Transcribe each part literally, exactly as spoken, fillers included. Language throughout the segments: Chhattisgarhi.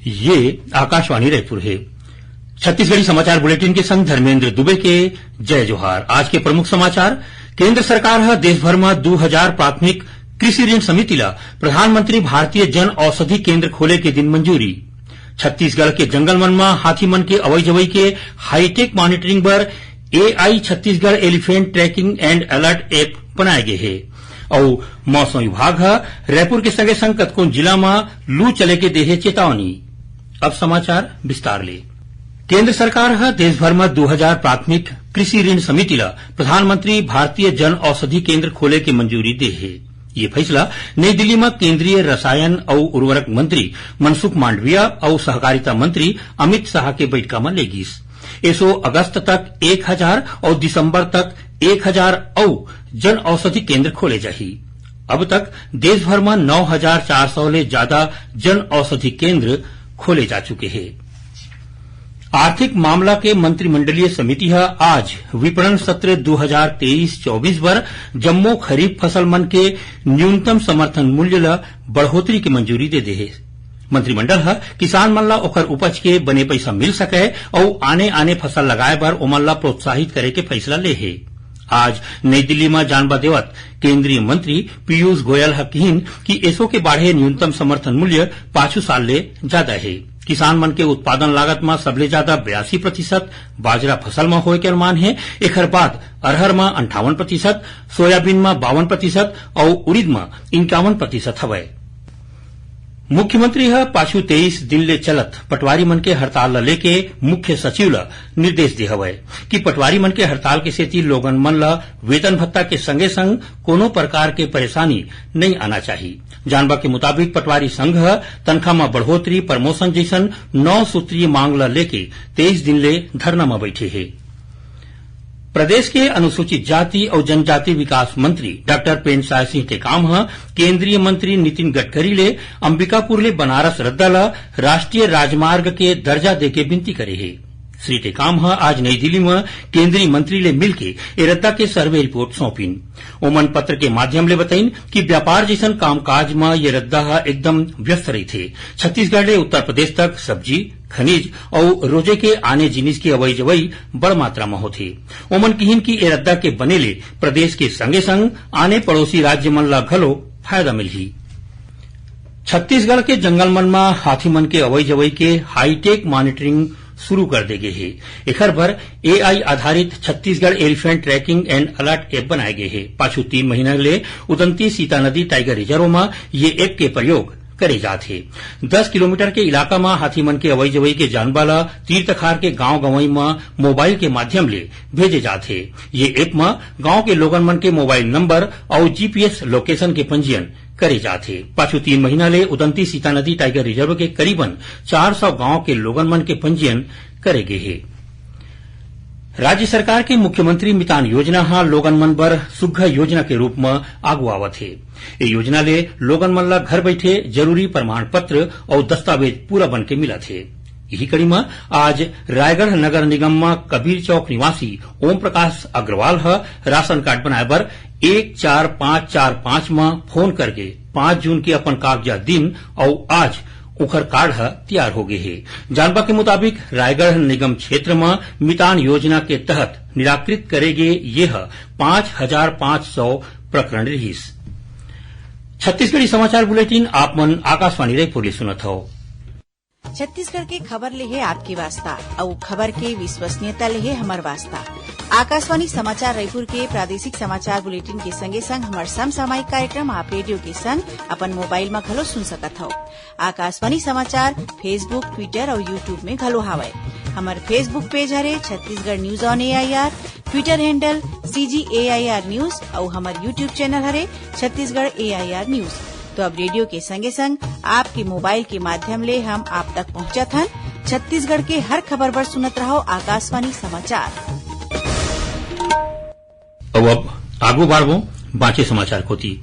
ये आकाशवाणी रायपुर हे। छत्तीसगढ़ी समाचार बुलेटिन के संग धर्मेंद्र दुबे के जय जोहार। आज के प्रमुख समाचार। केंद्र सरकार ह देश भर म दू हजार प्राथमिक कृषि ऋण समिति ल प्रधानमंत्री भारतीय जन औषधि केंद्र खोले के दिन मंजूरी। छत्तीसगढ़ के जंगल मन म हाथी मन के अवई जवई के हाईटेक मॉनिटरिंग बर AI Chhattisgarh elephant tracking and alert app बनाए गे हे। अउ मौसम विभाग ह रायपुर के संगे संग कतकोन जिला म लू चले के देहे चेतावनी। अब समाचार विस्तार ले। केंद्र सरकार ह देश भर म दू हजार प्राथमिक कृषि ऋण समिति ल प्रधानमंत्री भारतीय जन औषधि केंद्र खोले के मंजूरी दे हे। ये फैसला नई दिल्ली म केंद्रीय रसायन अउ उर्वरक मंत्री मनसुख मांडविया अउ सहकारिता मंत्री अमित शाह के बैठका म ले गिस। एसो अगस्त तक एक हजार अउ दिसंबर तक एक हजार अउ जन औषधि केंद्र खोले जाही। अब तक देश भर म नौ हजार चार सौ ले ज्यादा जन औषधि केंद्र खोले जा चुके हे। आर्थिक मामला के मंत्रिमंडलीय समिति ह आज विपणन सत्र दू हजार तेईस चौबीस बर जम्मो खरीफ फसल मन के न्यूनतम समर्थन मूल्य ल बढ़ोतरी के मंजूरी दे दे हे। मंत्रिमंडल ह किसान मन ल ओखर उपज के बने पइसा मिल सकय अउ आने-आने फसल लगाए बर ओमन ल प्रोत्साहित करे के फइसला ले हे। आज नई दिल्ली म जानबा देवत केंद्रीय मंत्री पीयूष गोयल ह किहिन कि एसो के बाढ़े न्यूनतम समर्थन मूल्य पाछू साल ले जादा हे। किसान मन के उत्पादन लागत म सबले जादा बयासी प्रतिशत बाजरा फसल म होए के अनुमान हे। एखर बाद अरहर म अंठावन प्रतिशत, सोयाबीन म बावन प्रतिशत अउ उड़ीद म इंक्यावन प्रतिशत हवय। मुख्यमंत्री ह पाछू तेईस दिन ले चलत पटवारी मन के हड़ताल ल लेके मुख्य सचिव ल निर्देश दे हवय कि पटवारी मन के हड़ताल के सेती लोगन मन ल वेतन भत्ता के संगे संग कोनो प्रकार के परेशानी नइ आना चाही। जानबा के मुताबिक पटवारी संघ ह तनखा म बढ़ोतरी, प्रमोशन जइसन नौ सूत्रीय मांग ल लेके तेईस दिन ले धरना म बइठे हे। प्रदेश के अनुसूचित जाति अउ जनजाति विकास मंत्री डॉक्टर प्रेमसाय सिंह टेकाम ह केंद्रीय मंत्री नितिन गडकरी ले अंबिकापुर ले बनारस रद्दा ल राष्ट्रीय राजमार्ग के दर्जा देके विनती करे हे। श्री टेकाम ह आज नई दिल्ली म केंद्रीय मंत्री ले मिलके ए रद्दा के सर्वे रिपोर्ट सौंपिन। ओमन पत्र के माध्यम ले बतइन कि व्यापार जइसन कामकाज म ये रद्दा ह एकदम व्यस्त रहिथे। छत्तीसगढ़ ले उत्तर प्रदेश तक सब्जी, खनिज अउ रोजे के आने जिनिस के अवई जवई बड़ मात्रा म होथे। ओमन किहिन कि ए रद्दा के बने ले प्रदेश के संगे संग आने पड़ोसी राज्य मन ल घलो फायदा मिलही। छत्तीसगढ़ के जंगल मन म हाथी मन के अवई जवई के हाईटेक मॉनिटरिंग शुरू कर दे गे हे। एखर बर एआई आधारित Chhattisgarh elephant tracking and alert app बनाए गे हे। पाछू तीन महीना ले उदंती सीता नदी टाइगर रिजर्व म ये ऐप के प्रयोग करे जात हे। दस किलोमीटर के इलाका म हाथी मन के अवई जवई के जानबा ल तीर तखार के गांव गंवई म मोबाइल के माध्यम ले भेजे जात हे। ये ऐप म गांव के लोगन मन के मोबाइल नंबर अउ जीपीएस लोकेशन के पंजीयन करे जात हे। पाछू तीन महीना ले उदंती सीता नदी टाइगर रिजर्व के करीबन चार सौ गांव के लोगन मन के पंजीयन करे गे हे। राज्य सरकार के मुख्यमंत्री मितान योजना ह लोगन मन बर सुग्घर योजना के रूप म आगू आवत हे। ए योजना ले लोगन मन ल घर बइठे जरूरी प्रमाण पत्र अउ दस्तावेज पूरा बन के मिलत हे। इही कड़ी म आज रायगढ़ नगर निगम म कबीर चौक निवासी ओम प्रकाश अग्रवाल ह राशन कार्ड बनाए बर एक चार पाँच चार पाँच म फोन करके पाँच जून के अपन कागजात दिन अउ आज उखर कार्ड ह तियार हो गे हे। जानबा के मुताबिक रायगढ़ निगम क्षेत्र म मितान योजना के तहत निराकृत करे गे ये ह पाँच हजार पाँच सौ प्रकरण रिहिस। छत्तीसगढ़ी समाचार बुलेटिन आप मन आकाशवाणी रायपुर ले सुनत हव। छत्तीसगढ़ के खबर ले हे आपके वास्ता, अउ खबर के विश्वसनीयता ले हे हमर वास्ता। आकाशवाणी समाचार रायपुर के प्रादेशिक समाचार बुलेटिन के संगे संग हमर समसामयिक कार्यक्रम आप रेडियो के संग अपन मोबाइल म घलो सुन सकत हव। आकाशवाणी समाचार Facebook, Twitter अउ YouTube में घलो हावय। हमर Facebook पेज हरे Chhattisgarh news on AIR, Twitter handle CG AIR news अउ हमर YouTube चैनल हरे छत्तीसगढ़ एआईआर न्यूज। तो अब रेडियो के संगे संग आपके मोबाइल के माध्यम ले हम आप तक पहुंचत हन। छत्तीसगढ़ के हर खबर बर सुनत रहव आकाशवाणी समाचार। अब, अब आगू बढ़बो बांचे समाचार कोती।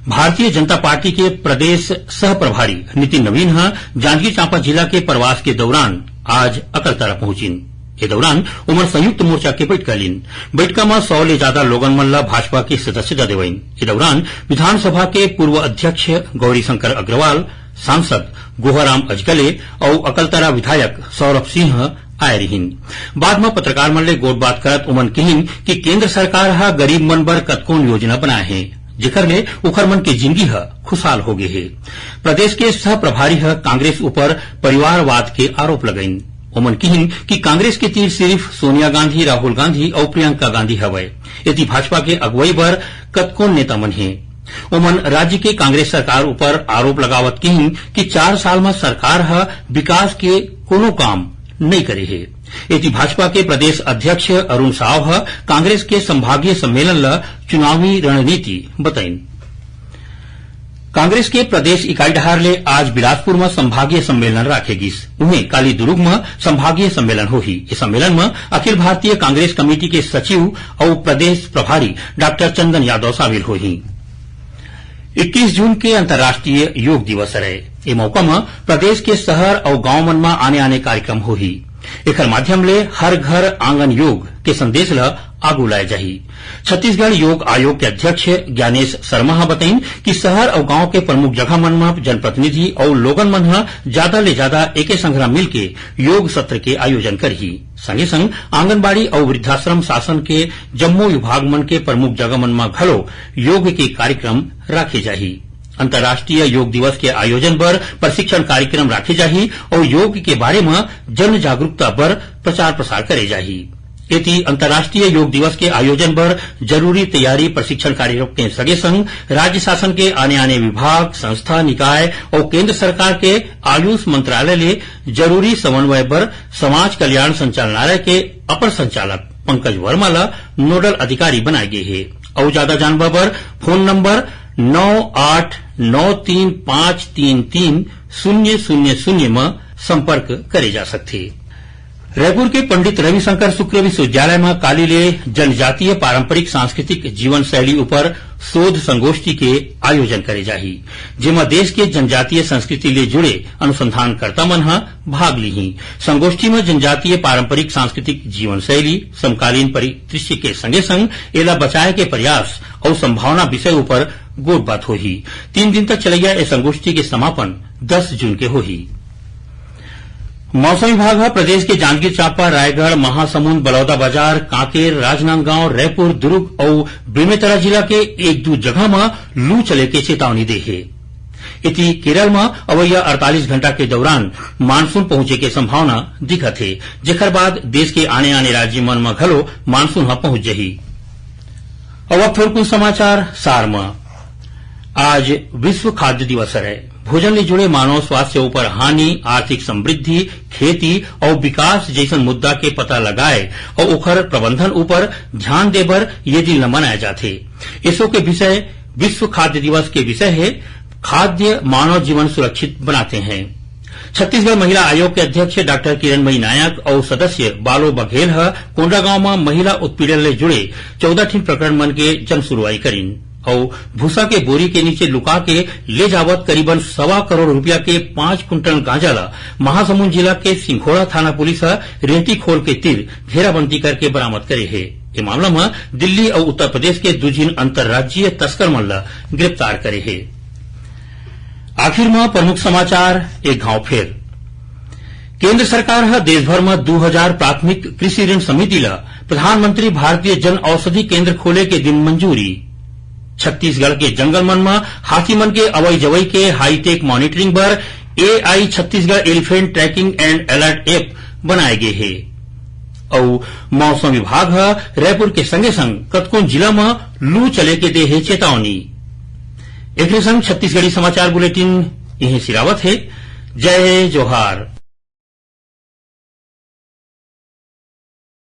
भारतीय जनता पार्टी के प्रदेश सह प्रभारी नितिन नवीन ह जांजगीर चांपा जिला के प्रवास के दौरान आज अकलतरा पहुंचिन। ए दौरान ओमन संयुक्त मोर्चा के बैठका लीन। बैठका म सौ ले ज्यादा लोगन मन ल भाजपा के सदस्यता देवइन। ए दौरान विधानसभा के पूर्व अध्यक्ष गौरीशंकर अग्रवाल, सांसद गोहराम अजगले अउ अकलतरा विधायक सौरभ सिंह आए रिहिन। बाद म पत्रकार मन ले गोठबात करत ओमन किहिन कि केंद्र सरकार ह गरीब मन बर कतकोन योजना बनाए हे, जेकर ले ओखर मन के जिनगी ह खुशहाल हो गे हे। प्रदेश के सह प्रभारी ह कांग्रेस ऊपर परिवारवाद के आरोप लगाइन। ओमन किहिन कि कांग्रेस के तीर सिरिफ सोनिया गांधी, राहुल गांधी अउ प्रियंका गांधी हवय। एती भाजपा के अगुवई बर कतकोन नेता मन हे। ओमन राज्य के कांग्रेस सरकार ऊपर आरोप लगावत किहिन कि चार साल म सरकार ह विकास के कोनो काम नइ करे हे। एती भाजपा के प्रदेश अध्यक्ष अरुण साव ह कांग्रेस के संभागीय सम्मेलन ल चुनावी रणनीति बताइन। कांग्रेस के प्रदेश इकाई डहार ले आज बिलासपुर म संभागीय सम्मेलन राखे गिस। उहें, काली दुरूग म संभागीय सम्मेलन होही। इस सम्मेलन म अखिल भारतीय कांग्रेस कमेटी के सचिव अउ प्रदेश प्रभारी डॉक्टर चंदन यादव शामिल होही। इक्कीस जून के अंतर्राष्ट्रीय योग दिवस हरय। ए मौका म प्रदेश के शहर अउ गांव मन म आने-आने कार्यक्रम होही। एखर माध्यम ले हर घर आंगन योग के संदेश ल आगू लाए जाही। छत्तीसगढ़ योग आयोग के अध्यक्ष ज्ञानेश शर्मा ह बताइन कि शहर अउ गांव के प्रमुख जगह मन म जनप्रतिनिधि अउ लोगन मन ह जादा ले जादा एके संघरा मिलके योग सत्र के आयोजन करही। संगे संग आंगनबाड़ी अउ वृद्धाश्रम शासन के जम्मो विभाग मन के प्रमुख जगह मन म घलो योग के कार्यक्रम राखे जाही। अंतर्राष्ट्रीय योग दिवस के आयोजन बर प्रशिक्षण कार्यक्रम राखे जाही अउ योग के बारे म जन जागरूकता बर प्रचार प्रसार करे जाही। एती अंतर्राष्ट्रीय योग दिवस के आयोजन बर जरूरी तैयारी, प्रशिक्षण कार्यक्रम के संगे संग राज्य शासन के आने-आने विभाग, संस्था, निकाय अउ केंद्र सरकार के आयुष मंत्रालय ले जरूरी समन्वय बर समाज कल्याण संचालनालय के अपर संचालक पंकज वर्मा ल नोडल अधिकारी बनाए गे हे। अउ जादा जानबा बर फोन नंबर नौ आठ नौ तीन पाँच तीन तीन शून्य शून्य शून्य म संपर्क करे जा सकथे। रायपुर के पंडित रविशंकर शुक्ल विश्वविद्यालय म काली ले जनजातीय पारंपरिक सांस्कृतिक जीवन शैली ऊपर शोध संगोष्ठी के आयोजन करे जाही, जेमा देश के जनजातीय संस्कृति ले जुड़े अनुसंधानकर्ता मन ह भाग लीही। संगोष्ठी म जनजातीय पारंपरिक सांस्कृतिक जीवन शैली, समकालीन परिदृश्य के संगे संग एला बचाए के प्रयास अउ संभावना विषय ऊपर गोठबात होही। तीन दिन तक चलइया ए संगोष्ठी के समापन दस जून के होही। मौसम विभाग ह प्रदेश के जांजगीर चांपा, रायगढ़, महासमुंद, बलौदाबाजार, कांकेर, राजनांदगांव, रायपुर, दुर्ग अउ बेमेतरा जिला के एक दू जगह म लू चले के चेतावनी दे हे। एती केरल म अवइया अड़तालीस घंटा के दौरान मानसून पहुंचे के संभावना दिखत हे, जेकर बाद देश के आने-आने राज्य मन म घलो मानसून ह पहुंच जही। अउ अब थोरकुन समाचार सार म। आज विश्व खाद्य दिवस हरय। भोजन ले जुड़े मानव स्वास्थ्य ऊपर हानि, आर्थिक समृद्धि, खेती अउ विकास जइसन मुद्दा के पता लगाए अउ ओखर प्रबंधन ऊपर ध्यान दे बर ये दिन ल मनाए जाथे। एसो के विषय, विश्व खाद्य दिवस के विषय हे, खाद्य मानव जीवन सुरक्षित बनाते हैं। छत्तीसगढ़ महिला आयोग के अध्यक्ष डॉक्टर किरणमयी नायक अउ सदस्य बालो बघेल ह कोंडागांव म महिला उत्पीड़न ले जुड़े चौदह ठिन प्रकरण मन के जन सुनवाई करिन अउ भूसा के बोरी के नीचे लुका के ले जावत करीबन सवा करोड़ रुपया के पाँच कुंटल गांजा ल महासमुंद जिला के सिंघोड़ा थाना पुलिस ह रेहटी खोल के तीर घेराबंदी करके बरामद करे हे। ए मामला म दिल्ली अउ उत्तर प्रदेश के दू झिन अंतर्राज्यीय तस्कर मन ल गिरफ्तार करे हे। आखिर म प्रमुख समाचार एक घांव फेर। केंद्र सरकार ह देश भर म दू हजार प्राथमिक कृषि ऋण समिति ल प्रधानमंत्री भारतीय जन औषधि केंद्र खोले के दिन मंजूरी। छत्तीसगढ़ के जंगल मन म हाथी मन के अवई जवई के हाईटेक मॉनिटरिंग बर AI Chhattisgarh elephant tracking and alert app बनाए गे हे। अउ मौसम विभाग ह रायपुर के संगे संग कतकोन जिला म लू चले के दे हे चेतावनी। एकरे संग छत्तीसगढ़ी समाचार बुलेटिन इहें सिरावत हे। जय जोहार।